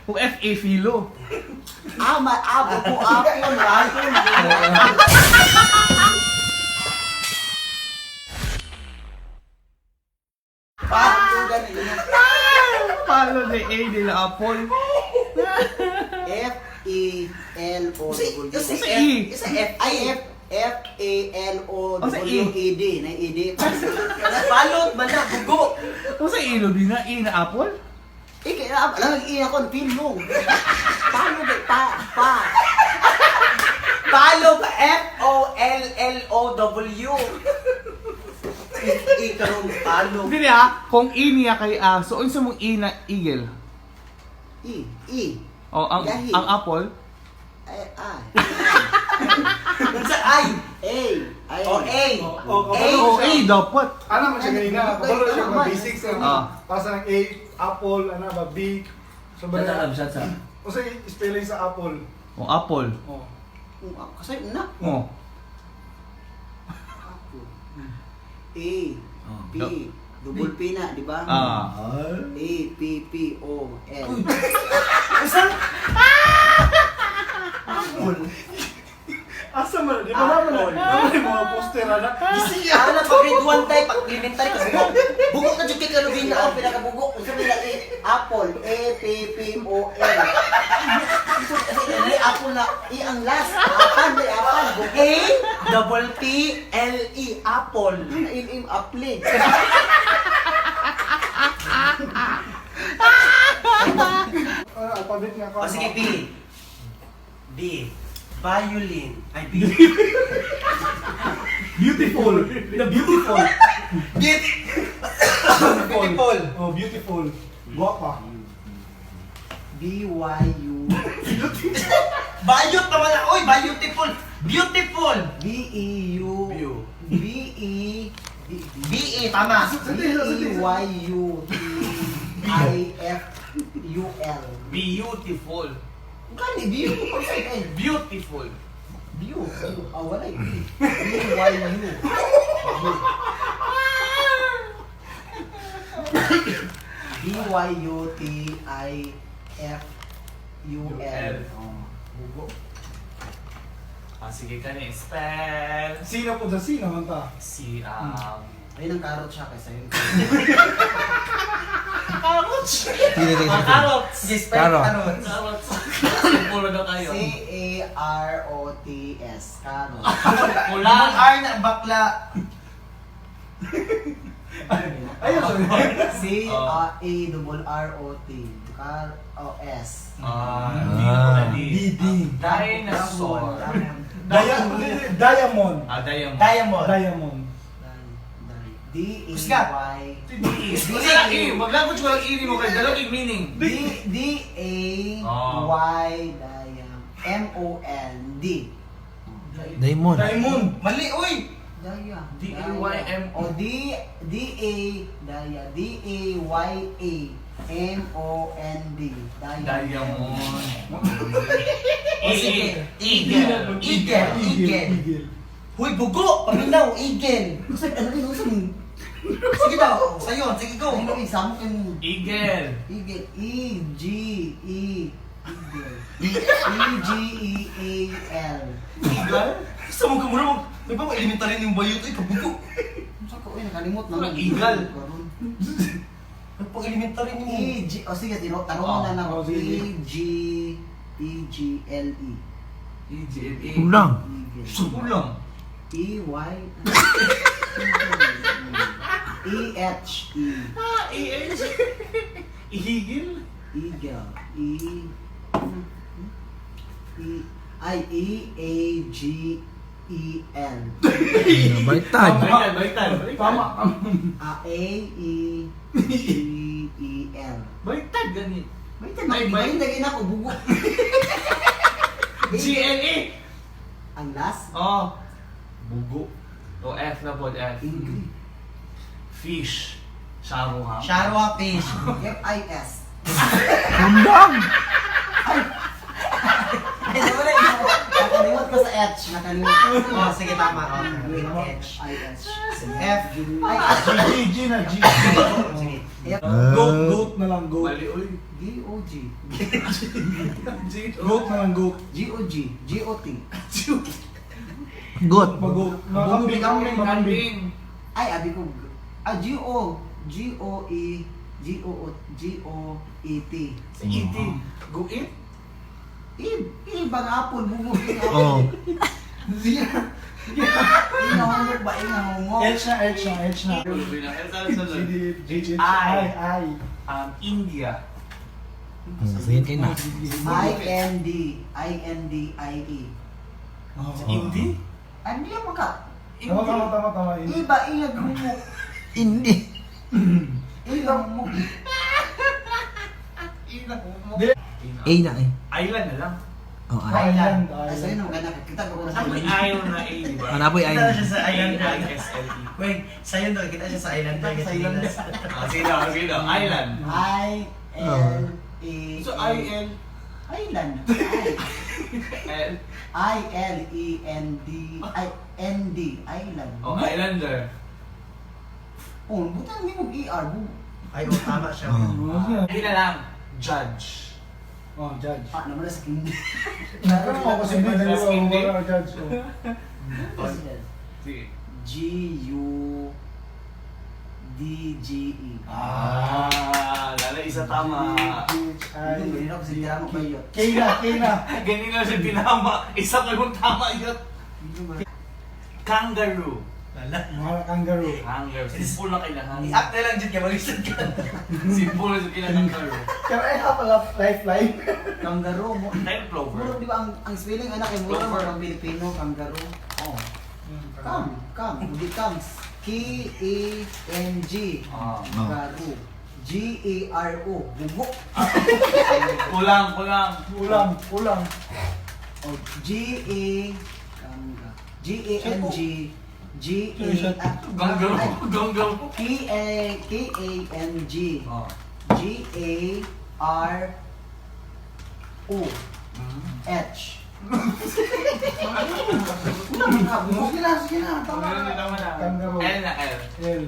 Kung F A Philo. Ah, ma abo ko apple, apple. Paano ganun? Palo de A de la Apple. F E L O W. Sa E. Isa F I F F A L O O, sa W E. E D na E D. Balot man na, bugo. Kung sa ilo din na E na Apple? Eh kaya alam nag E ako pilong. Paano ba pa pa? Palo pa, F-O-L-L-O-W. E karon palo. Hindi niya, kung E niya kay A, so unsa mong E na eagle? E E O ang Yahi. ang apple? ay ay Unsa ay? A ay O A. O, A. O A dapat. Ano man siya kanina? Kabalo siya mga basics. Ah. Ano? Para sa ng A, apple, ano ba, B. So, ba siya sa. O sa spelling sa apple. O apple. Oh. Kasi na O. A P double P na, di ba? Ah. A P P O L. Unsa? Asa man, di ba naman na? Naman yung mga poster na. Gisiya na pag grade 1 tayo, pag elementary kasi bugo. Bugo na jud kay Kalubina ang pinakabugo. Unsa man na E apple A P P O L. So, kasi hindi apple na E ang last. Apan di apan. A double P L E apple. In in apple. Ano, alphabet nga ako. O sige, B. B. Violin. Ay, B. Beautiful. The beautiful. Beautiful. Oh, beautiful. Guwapa. B Y U Bayot naman na. Oy, beautiful. Beautiful. B E U B E B B E tama. B E Y U T I F U L. Beautiful. Gani B U eh. Beautiful. B U. Ah, wala eh. B Y U. B Y U T I F U L. Oh. Bugo. Ah, sige ka ni spell. Sino po sa sino man ta? Si Ayun ang carrot siya kaysa yun. Carrots. Ah, carrots. Sige, spell Carrot. carrots. Carrots. Puro na kayo. C A R O T S. Carrot. Pula. Ang R na bakla. Ayun, sorry. C A A double R O T. Car O S. Ah, D. D, D. Dinosaur. Diamond. Ah, diamond. Diamond. Diamond. D A Kusga. Y Wala lang E. Mag-language ko lang E mo kay dalawang E meaning. D D A Y Diam M O N D. Diamond. Diamond. Mali, uy. Daya. D A Y M O D D A Daya D A Y A M O N D. Daya. Diamond. O sige. Eagle. Eagle. Eagle. Eagle. Huy, bugo. Paminaw, eagle. Gusto ano yun gusto mo? Sige daw. Sa'yo. Sige, go. Ano yung samo kayo? Eagle. Eagle. E G E Eagle. E G E A L. Eagle? Gusto mo kamura mo. May pa elementary yung bayot. Uy, kabugo. Sa ko, uy, nakalimot na. Parang eagle. May pang elementary mo. E G, o sige, tino, tanong mo na lang. Oh, sige. E G E G L E. E G L E. Kulang. Eagle. Kulang. E Y E H E Ah, E H. Ihigil. Eagle. E E I E A G E L. Baliktad. Baliktad, baliktad. Baliktad. Tama. A A E G E L. Baliktad ganit. Wait, ay, Ay, ay, lagay na ako bugo. G L E. Ang last, Oh. Bugo. O F na po, F. Ingrid. Fish. Sharuham. Sharwa fish. F I S. Kulang. Ay, wala ikaw. Nakalimot ko pa sa H. Nakalimutan. Oh, sige, tama. Oh, with H. I H. F. Ay, G, G, G na, G. Sige. F. Goat, goat na lang, goat. Mali, uy. G O G. G. Goat na lang, goat. G O G. G O T. Good. Pag goat. Mga kambing, kambing, kambing. Kambing. Ay, abi ko. Ah, G O. G O E. G O O G O E T. Sa E-T. Go eat? E, E bang apple bugo. Oh. E nga humok ba? E nga humok. H na, H na, H na. Tuloy na. L, G, sunod. D, G, H, I. I, I. India. Sige kayo na. I N D I N D I E. Oh. Sa Hindi? Ano yung maka? Tama, tama, tama, tama. E ba? E nga humok. Hindi. E nga humok. A na eh. Island na lang. Oh, I. Island, Ay, sa'yo island. naman gana. Kita ko na sa Ano may isle na A, di ba? Ano po yung Kita I? siya sa island. A-I-S-L-E. Wait, sa'yo daw. Kita siya sa island. Sa island. Ah, sige daw, sige daw. Island. I L E. So, I-L. Island. I L. I L E N D I N D Island. Oh, Islander. Oh, butan ni mo E R bu. Ay, oh, tama siya. Oh. Hindi na lang. Judge. Oh, judge. Ah, naman na sa hindi. Ano mo kasi hindi Mas hindi. dalawa judge. Oh. Sige. G U D G E. Ah, lala isa tama. G, H, I, Hindi ako sa tira mo kayo. K na, K na. Ganyan lang siya tinama. Isa ko yung tama yun. Kangaroo. Lala. Mga kangaroo. Kangaroo. Simple na kailangan. I-act na lang dyan kaya mag-isip ka. Simple na siya kangaroo. Can I have a lifeline? Kangaroo mo. Time clover. Muro di ba ang spelling anak ay muro Clover. ang Pilipino kangaroo. Oh. Come, come, hindi comes. K E N G. Ah. Oh. Kangaroo. G A R O. Bugok. Kulang, kulang. Ulang, ulang. Oh, G A Kanga. G A N G G A ah, Kangaroo. ay, Kangaroo. K A K A N G Oh. G A R O H. Sige na, sige na. Tama na. Tama na. Kangaroo. L na L. L.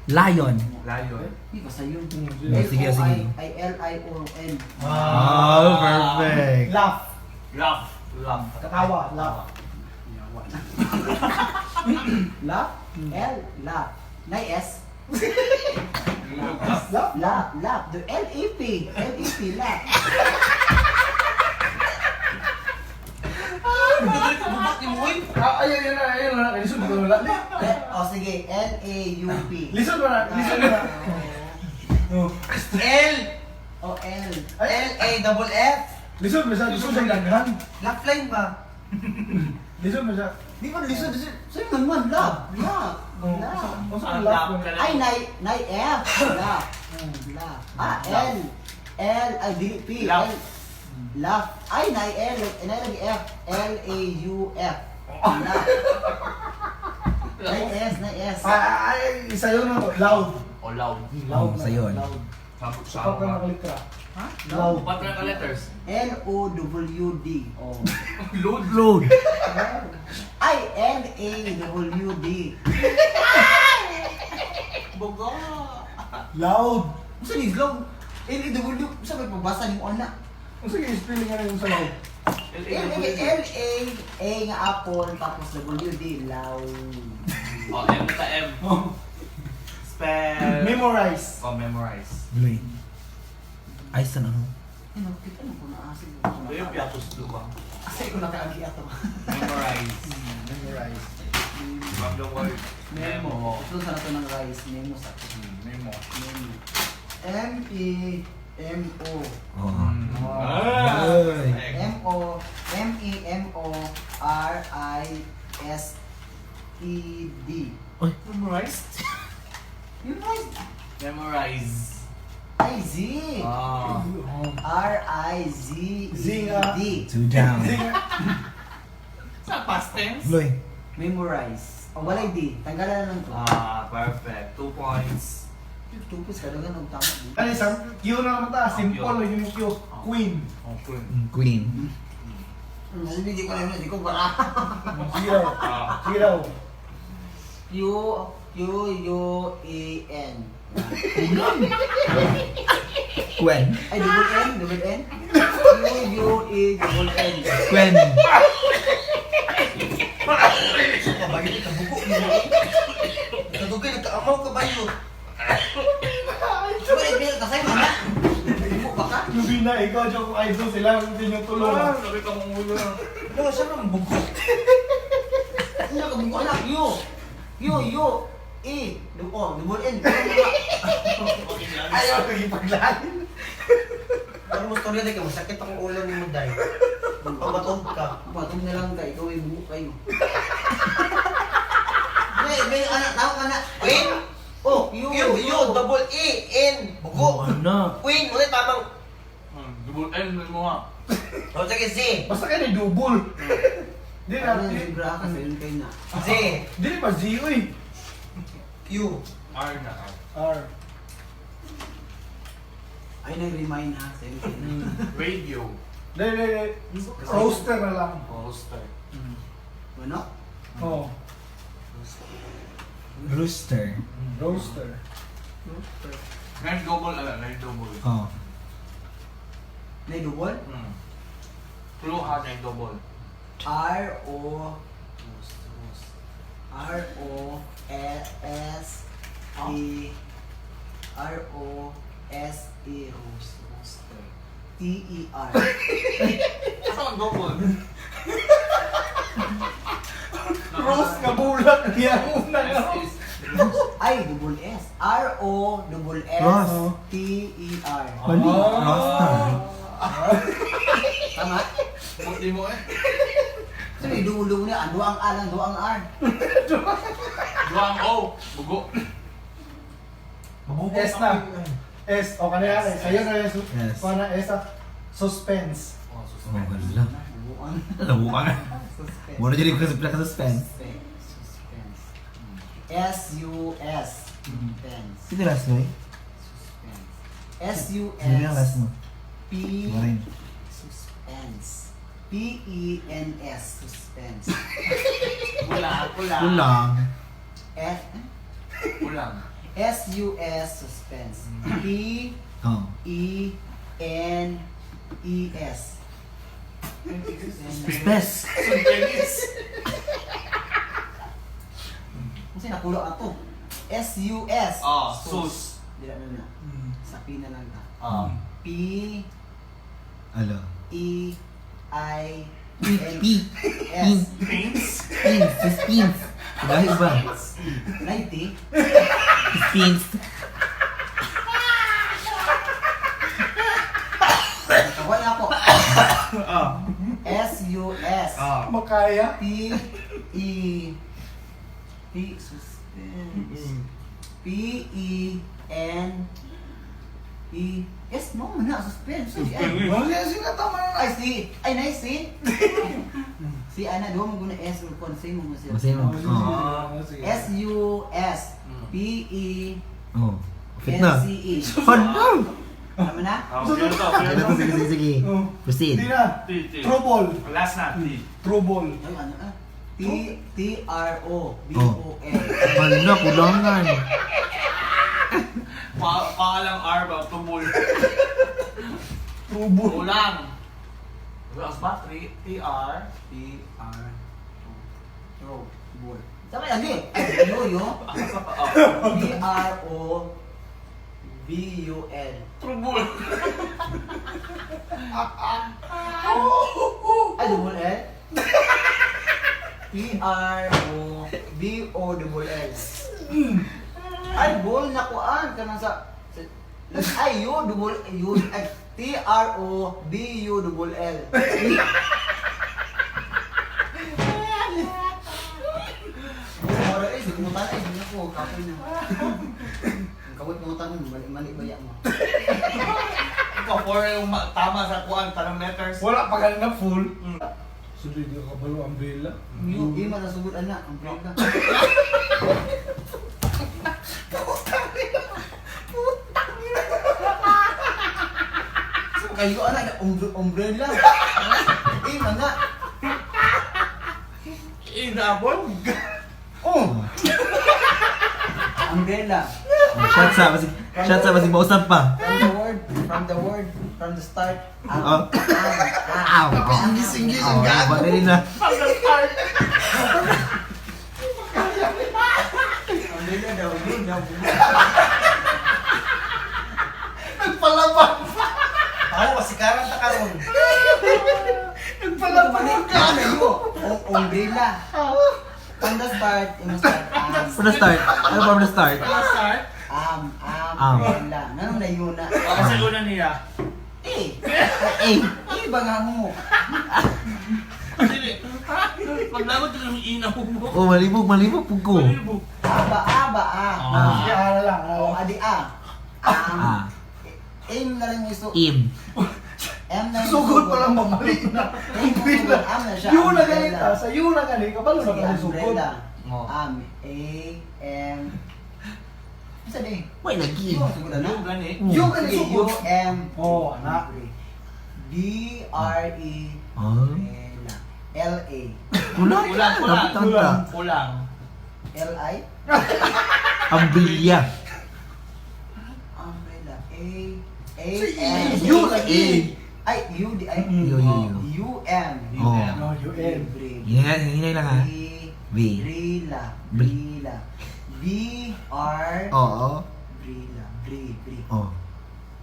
Lion. Lion. Hindi ko sa'yo. Oh, sige, sige. I L I O N. Oh, perfect. Laugh. Laugh. Laugh. Katawa, laugh. Laugh? L, laugh. Nay S. Laugh? Laugh, laugh. The L A P. L A P, laugh. Ah, ayun, ayun na, ayun na. Lisod ko wala. Eh, oh, sige. L A U P. Lisod mo na, lisod mo na. Oh. L! O L. L A double F! Lisod mo siya, lisod siya daghan. Left line ba? Lisod mo siya. Di ba lisod, lisod. Sa'yo naman, laugh, laugh, Oh, laugh. unsa Ang ang laugh laugh? ka lang. Ay, nay, nay F. Laugh. Laugh. Ah, L. L, ay, dili, P. Laugh. L. Laugh. Ay, nay L. Nay lagi F. L A U F. Laugh. Nay S, nay S. Ah, ay, isa yun na to. Loud. O loud. Loud Oh, na. sayo. Loud. Sabog sa Upat na nakalitra. Ha? Loud. Upat na ka-letters. L O W D. Oh. Load. Load. Ay, L A W D. Bugo. Loud. Unsa ni loud? L A W unsa may pabasa nimo ana? Unsa gyud spelling nga yung sa loud? L L A L A A nga apple tapos W D loud. O, M ta M. Oh. Spell. Memorize. O, memorize. Luy. Ay, saan ano? Ano, kita mo kung naasa ko. Ito yung piatos do ba? Asa ko nakaagi ato. Memorize. Memorize. From the word memo. Ito sa nato ng rice, memo sa ato. Memo. Memo. M E M O. Oo. Ah! Ay. M O M E M O R I S E D. Uy. Memorized? Memorize. Memorize. I Z. Ah. R I Z E Z nga. D. Two down. Sa past tense? Luy. Memorize. O walay D. Tanggalan na lang to. Ah, perfect. 2 points. Tupis ka lang ang tama. Ano isang Q na naman ta, simple Q. yung Q. Queen. Okay. Queen. Hindi ko alam, hindi ko bara. Sige daw. Ah. Sige daw. Q, Q, U, E, N. Quen. Ay, double N, double N. Q, U, E, double N. Quen. Kabayo ni kabugo ni. Kadugay nagkaamaw kabayo. Wait, wait, kasay mo na. Bugo ba ka? Lubina, ikaw dyan kung idol sila. Hindi nyo tulong. Ah, sakit akong ulo. Ano siya man bugo? Ano ka bugo anak? U, U, U, E, oh, double N. Ayaw, nagipaglain. Ano mo storya day ka masakit akong ulo ni mo day. Pagbatog ka. Patong na lang ka, ikaw ay bugo kayo. May, may anak, tao ka na. Queen? Oh, Q, Q U double E N bugo. Ano? Queen, wala tamang. Double N mo nga. O sige Z. Basta kayo ni double. Di na, Ano di, yung sobra ka, sayon kayo na. Z di ba Z, uy? Q. R na R. R. Ay, nag-remind ha, sayon kayo na. Radio. Di, di, di. Roaster na lang. Roaster. Ano? Oo. Rooster. Roaster. Nine double, ala, nine double. Oh. May double? Clue ha, nine double. R O R O S E R O S E roaster T E R. Asa ang double? Roast nga bulat niya. Una nga. S is Ay, double S. R O double S Ross. T E R. Mali. Ah. Roster. Tama? Buti mo eh. So, may double na. Ano ang A lang, ano ang R? Duang O. Bugo. Mabugo. S na. S. O, kanina. Sa'yo na S. Yes. Pana S. ah. Suspense. Oh, Oh, suspense. wala. Buwan. Labuan. Suspense. Muna dyan yung suspense. Suspense. S U S. Suspense. Sino last mo eh? Suspense. S U Sino yung last S mo? P Marin. Suspense. P E N S. Suspense. Kulang, kulang. Kulang. F Kulang. S U S suspense. P Oh. E N E S. Suspense. Suspense. Kasi nakulo ato. S U S. Ah, sus. Dila na na. Sa P na lang ka. Ah. P Alo. E I P. N P. S. Pins. Pins. Suspense. Dahil ba? 90. Suspense. Wala ako. Ah. S U S. Ah. Makaya. P E P suspense. P E N E S no man na suspense. Ay, Wala siya sinatama na. ay si ay nice si. Si ana do mo guna S or kon say mo mo siya. Masaya mo. Oh, sige, Oh. sige, sige. S U S P E Oh. Fit N na. C E. Hala! Tama na? Ah, okay na to, okay Sige na to. sige, sige, sige. Oh. Proceed. Hindi na. T, T. Trouble. Last na, T. Trouble. Ay ano ah? T T R O B O L. Hala, kulangan. Pa pangalang R ba? Tumul. Trouble. Kulang. Last ba? 3, T, R. T R O Ball. Sama yan eh. Ay, yo yo. B R O B U L. Trubul. Ay, double L? P R O B O double L. Ay, ball na kuan kanang sa ay U double U ay, T R O B U double L. Ora eh, di ko ay di ko kapoy na. Ang kawat mo tanong, mali mali ba mo? Ikaw, four yung tama sa kuan, tanong letters. Wala pa ganun na full. Sulit yung kabalo umbrella. Yu, di man nasugod ana, ang prega. Putang ina. Kayo ana umbrella. Eh man na. Eh, naabol? Oh! Umbrella. Oh, shot sa, basig, shot sa, basig mausap pa. From the word, from the word, from the start. Oh. Am, Ow! am, English, Oh, ang gago. dali na. Umbrella daw, yun daw. Nagpalaban. Ako, masikaran ta karon. Nagpalaban ang gago. O, umbrella. From the start, in the start. Am, From the start. Ano from the start? Start? am, Am. umbrella. Nanong na yun na? Ako sa una niya. Eh! Eh! Eh, ba nga mo? Dili. Paglagot na yung ina mo. Oh, malibog, malibog po ko. Malibog. Aba, aba, a. Ah. Sige, ara lang. Ara O, lang. adi, a. Am. Ah. M na lang yung iso. Im. M na lang yung Sugod pa lang mamali na. M Umbrella. Am na siya. Yun na Umbrella. ganito. Sa yun na ganito. Kabalo na Sige, ka sugod. umbrella. Oh. Am. A, M. Isa di. Wait, lagi. Yung sugod na. Yung gani. Yun ka Sige, sugod. U, M. Oh, anak. B, R, E. Oh. Umbrella. L, A. Kulang. Kulang, kulang. Dapat tanta. Kulang. L, I. Ambilya. Umbrella. A, A, Si M. U na E. Ay, U, D, I. U, U, U. U, M. Oh. No, U, N. Hinay, hinay lang ha. B, V. Brila. Bri. Brila. B, R. Oo. Brila. Bri, Bri. Oh.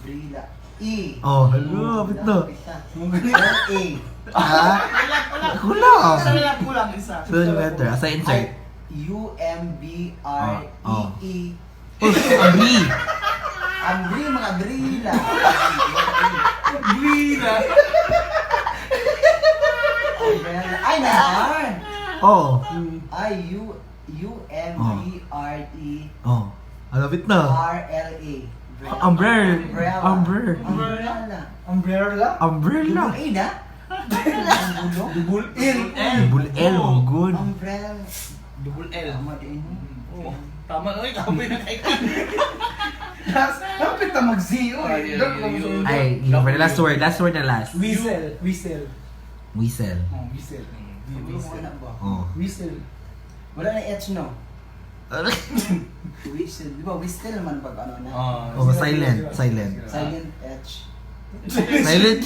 Brila. E. Oh, hello, kapit na. L, A. Ah? Kulang, kulang. Kulang. Isa na lang kulang, isa. So, yung letter. Asa insert? Ay, U, M, B, R, E, Oh, oh. E. Oh, abri. Ang bri, mga brila. Green ah. Umbrella. Ay, na R. Oh. I, U, U, M, B, R, E, Oh. Alapit na. R, L, A. Umbrella. Umbrella. Umbrella. Umbrella. Umbrella. Umbrella. Double A na? Ang gulo. Double L. L. Double L, oh, good. Umbrella. Double L. Tama din. Oh, tama oy, kapoy na kay ka. Dapat na mag-Z. oh. Ay, ay, Dapat ay, mag-Z. Ay, for the last word. Last word na last. Whistle. Whistle. Whistle. Oh, whistle. Siguro mo na ba? Oh. Whistle. Wala na H, no? Whistle. Di ba, whistle man pag ano na? Oh, silent. Silent. Silent H. Silent.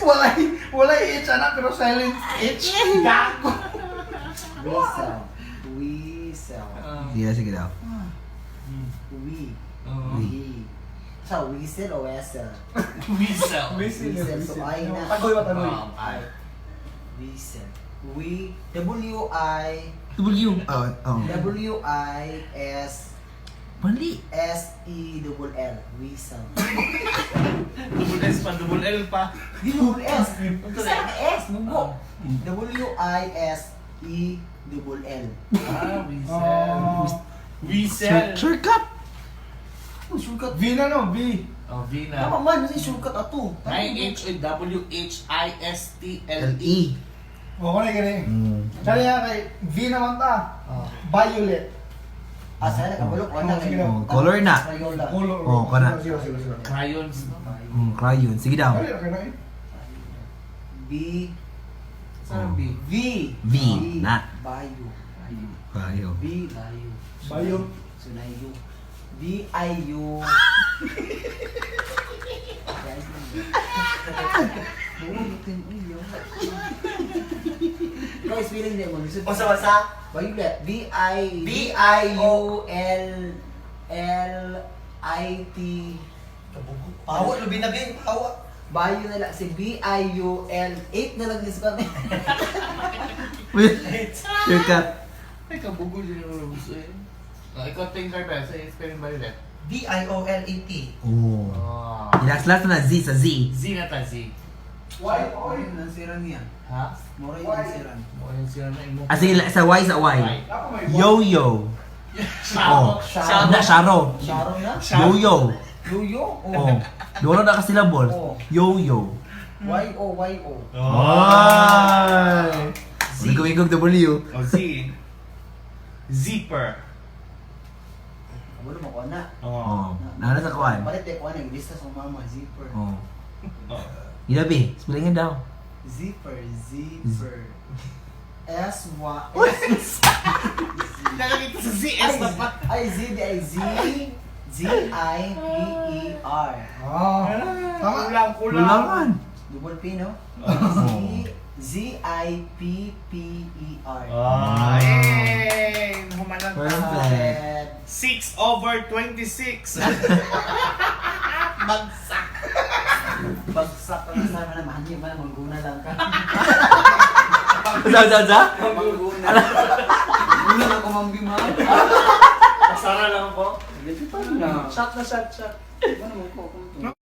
Walay, walay H anak pero silent H. Gago. Whistle. Whistle. Sige, sige daw. We. Oh. We. Sa whistle o whistle? Whistle. Whistle. Whistle. So, I na. Tagoy ba tagoy? I. Whistle. We. W I W. Oh, oh. W I S Mali. S E double L. Whistle. Double S pa, double L pa. Di double S. Isa ka S, mugo. W I S E double L. Ah, whistle. Oh. Whistle. Shortcut. Oh, shortcut. V na no, V. Oh, V na. Tama man, kasi shortcut ato. 9 H W H I S T L L E. E. O, kung gani. Kaya nga kay V naman ta. Violet. Ah, sana ka bulok wala Oh, sige kayo. na. Oh, color na. Crayola. Color. Oh, kana. Sige, sige, sige. Crayons. Crayon. Sige daw. Dali, okay na eh. B Saan ang B? V V, na. Bayo. Bayo. B Bayo. Bayo. Sunayo. B I U. Ikaw spelling din mo. Unsa ba sa? Violet. B I B I U L L I T. Pawa lubi na bin, pawa. Bayo na lang. Si B I U L 8 na lang this kami. Shortcut. Ay, kabugol din yung gusto eh. Oh, ikaw think Carpel, sa spelling violet. B I O L E T. Oh. Oh. Last last na Z sa Z. Z na ta, Z. Y, oy. Ang siran niya. Ha? Mura yung ang siran. Mo yung sira na imo. Ah, sige, sa Y sa Y. Ako may Y. Yo-yo. Sharo. Oh. Sharo. Na, Sharo. Sharon na? Yo-yo. Luyo? Oh. Doon na ka syllable. Oh. Yo-yo. Y O Y O. Ay! Z. Ikaw W. Oh, Z. Zipper. Wala mo ko na. Oh. Nana sa kuan. Palit eh, kuan lista sa mama zipper. Oh. Oh. Ilabi, spellingin daw. Zipper, zipper. S Y S Nakakita sa Ay, ZS na pa. ay Z D I Z Z I P E R. Oh. Tama. Kulang, kulang. Kulangan. Double P, no? Oh. Z Z I P P E R. Ah, yay! Humalag ta. Perfect. 6 over 26. Bagsak. Bagsak ang kasama na mahal niyo man, mangguna lang ka. Sa, sa, sa? Mangguna. Mangguna lang kumambi man. Pasara lang po. Medyo pa na. Shot na shot, shot. Ano mo ko?